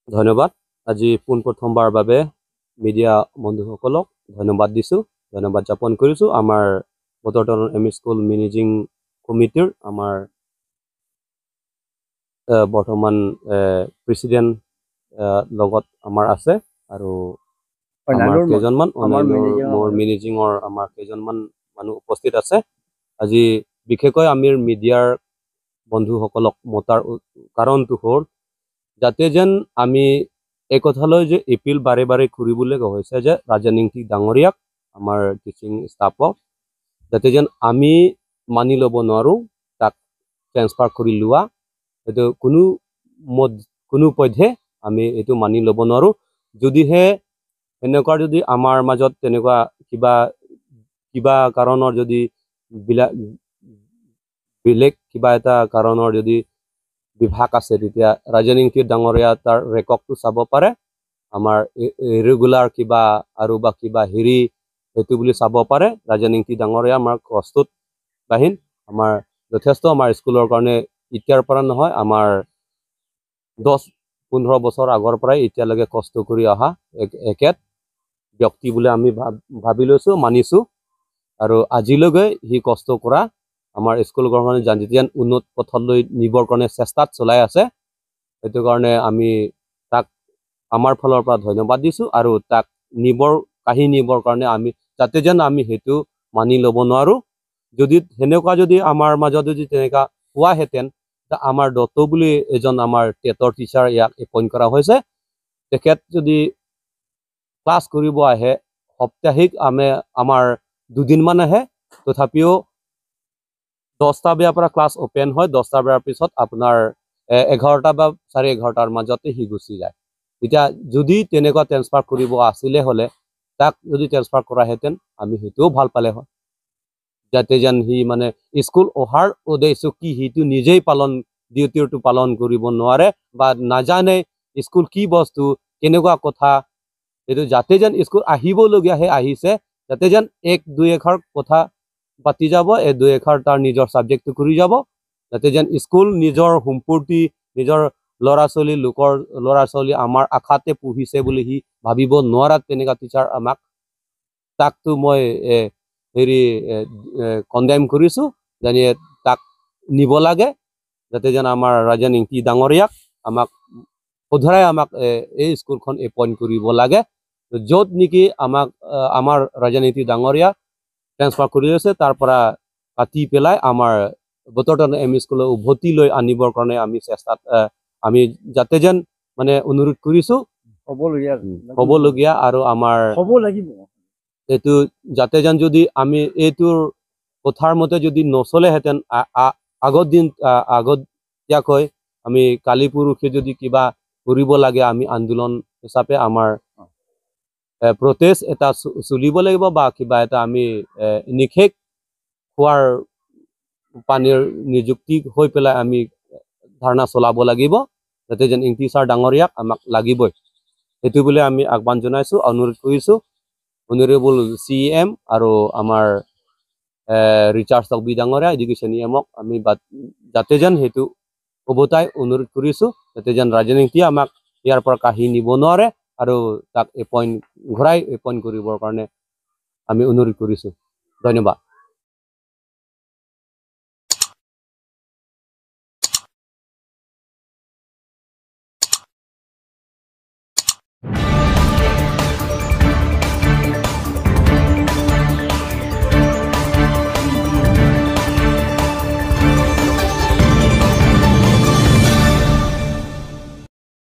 ধন্যবাদ। আজি পোনপ্ৰথমবাৰ বাবে মিডিয়া বন্ধুসকলক ধন্যবাদ দিছোঁ, ধন্যবাদ জ্ঞাপন কৰিছোঁ। আমাৰ বতৰটাউন এম ই স্কুল মেনেজিং কমিটিৰ আমাৰ বৰ্তমান প্ৰেচিডেণ্ট লগত আমাৰ আছে আৰু আমাৰ কেইজনমান মোৰ মেনেজিঙৰ আমাৰ কেইজনমান মানুহ উপস্থিত আছে। আজি বিশেষকৈ আমি মিডিয়াৰ বন্ধুসকলক মতাৰ কাৰণটো হ'ল যাতে যেন আমি এই কথালৈ যে এপিল বাৰে বাৰে কৰিবলৈ হৈছে যে ৰাজেন ইংতি ডাঙৰীয়াক, আমাৰ টিচিং ষ্টাফক, যাতে যেন আমি মানি ল'ব নোৱাৰোঁ তাক ট্ৰেন্সফাৰ কৰি লোৱা, এইটো কোনো মত কোনো পধ্যে আমি এইটো মানি ল'ব নোৱাৰোঁ। যদিহে এনেকুৱা যদি আমাৰ মাজত তেনেকুৱা কিবা কিবা কাৰণৰ যদি বেলেগ কিবা এটা কাৰণৰ যদি বিভাগ আছে, তেতিয়া ৰাজেন ইংতি ডাঙৰীয়া তাৰ ৰেকৰ্ডটো চাব পাৰে, আমাৰ ৰেগুলাৰ কিবা আৰু বা কিবা হেৰি সেইটো বুলি চাব পাৰে। ৰাজেন ইংতি ডাঙৰীয়া আমাৰ কষ্টত বাহিন আমাৰ যথেষ্ট আমাৰ স্কুলৰ কাৰণে এতিয়াৰ পৰা নহয়, আমাৰ 10-15 বছৰ আগৰ পৰাই এতিয়ালৈকে কষ্ট কৰি অহা একেত ব্যক্তি বুলি আমি ভাবি লৈছোঁ, মানিছোঁ। আৰু আজিলৈকে সি কষ্ট কৰা আমাৰ স্কুল কাৰণে যেতিয়া উন্নত পথলৈ নিবৰ কাৰণে চেষ্টাত চলাই আছে, সেইটো কাৰণে আমি তাক আমাৰ ফালৰ পৰা ধন্যবাদ দিছোঁ। আৰু তাক নিবৰ কাঢ়ি নিবৰ কাৰণে আমি যাতে যেন আমি সেইটো মানি ল'ব নোৱাৰোঁ। যদি সেনেকুৱা যদি আমাৰ মাজত যদি তেনেকুৱা হোৱাহেঁতেন, আমাৰ দত্ত বুলি এজন আমাৰ টেটৰ টিচাৰ ইয়াক এপইণ্ট কৰা হৈছে, তেখেত যদি ক্লাছ কৰিব আহে সপ্তাহিক আমি আমাৰ দুদিনমান আহে, তথাপিও 10টা বজাৰ পৰা ক্লাছ অ'পেন হয়, 10টা বজাৰ পিছত আপোনাৰ 11টা বা 11:30টাৰ মাজতে সি গুচি যায়। এতিয়া যদি তেনেকুৱা ট্ৰেন্সফাৰ কৰিব আছিলে হ'লে তাক যদি ট্ৰেন্সফাৰ কৰাহেঁতেন আমি সেইটোও ভাল পালে হয়, যাতে যেন সি মানে স্কুল অহাৰ উদ্দেশ্য কি সেইটো নিজেই পালন ডিউটিটো পালন কৰিব নোৱাৰে বা নাজানে স্কুল কি বস্তু কেনেকুৱা কথা, এইটো যাতে যেন স্কুল আহিবলগীয়াহে আহিছে, যাতে যেন এক দুই এষাৰ কথা পাতি যাব, এক দুই এষাৰ তাৰ নিজৰ ছাবজেক্টটো কৰি যাব, যাতে যেন স্কুল নিজৰ সম্পত্তি নিজৰ ল'ৰা ছোৱালী লোকৰ ল'ৰা ছোৱালী আমাৰ আশাতে পঢ়িছে বুলি সি ভাবিব নোৱাৰাত তেনেকুৱা টিচাৰ আমাক তাকতো মই হেৰি কণ্ডেম কৰিছোঁ, জানি তাক নিব লাগে, যাতে যেন আমাৰ ৰাজেন ইংতি ডাঙৰীয়াক আমাক শুধৰাই আমাক এই স্কুলখন এপইণ্ট কৰিব লাগে, য'ত নেকি আমাক আমাৰ ৰাজেন ইংতি ডাঙৰীয়া ট্ৰেন্সফাৰ কৰি আছে তাৰ পৰা কাটি পেলাই আমাৰ বতৰটাউন এম ই স্কুললৈ উভতি লৈ আনিবৰ কাৰণে আমি চেষ্টাত আমি যাতে যেন মানে অনুৰোধ কৰিছোঁ। হ'বলগীয়া আৰু আমাৰ হ'ব লাগিব এইটো, যাতে যেন যদি আমি এইটোৰ কথাৰ মতে যদি নচলেহেঁতেন আগত দিন আগতীয়াকৈ আমি কালি পৰহি যদি কিবা কৰিব লাগে আমি আন্দোলন হিচাপে আমাৰ প্ৰটেষ্ট এটা চলিব লাগিব বা কিবা এটা আমি নিষেধ খোৱাৰ পানীৰ নিযুক্তি হৈ পেলাই আমি ধাৰণা চলাব লাগিব, যাতে যেন ইংতি ছাৰ ডাঙৰীয়াক আমাক লাগিবই, সেইটো বুলি আমি আহ্বান জনাইছোঁ, অনুৰোধ কৰিছোঁ। অনাৰেবল চি এম আৰু আমাৰ ৰিচাৰ্ড টকবি ডাঙৰীয়া এডুকেশ্যন ই এমক আমি যাতে যেন সেইটো উভতাই অনুৰোধ কৰিছোঁ, যাতে যেন ৰাজনীতিয়ে আমাক ইয়াৰ পৰা কাঢ়ি নিব নোৱাৰে আৰু তাক এপইণ্ট ঘূৰাই এপইণ্ট কৰিবৰ কাৰণে আমি অনুৰোধ কৰিছোঁ। ধন্যবাদ।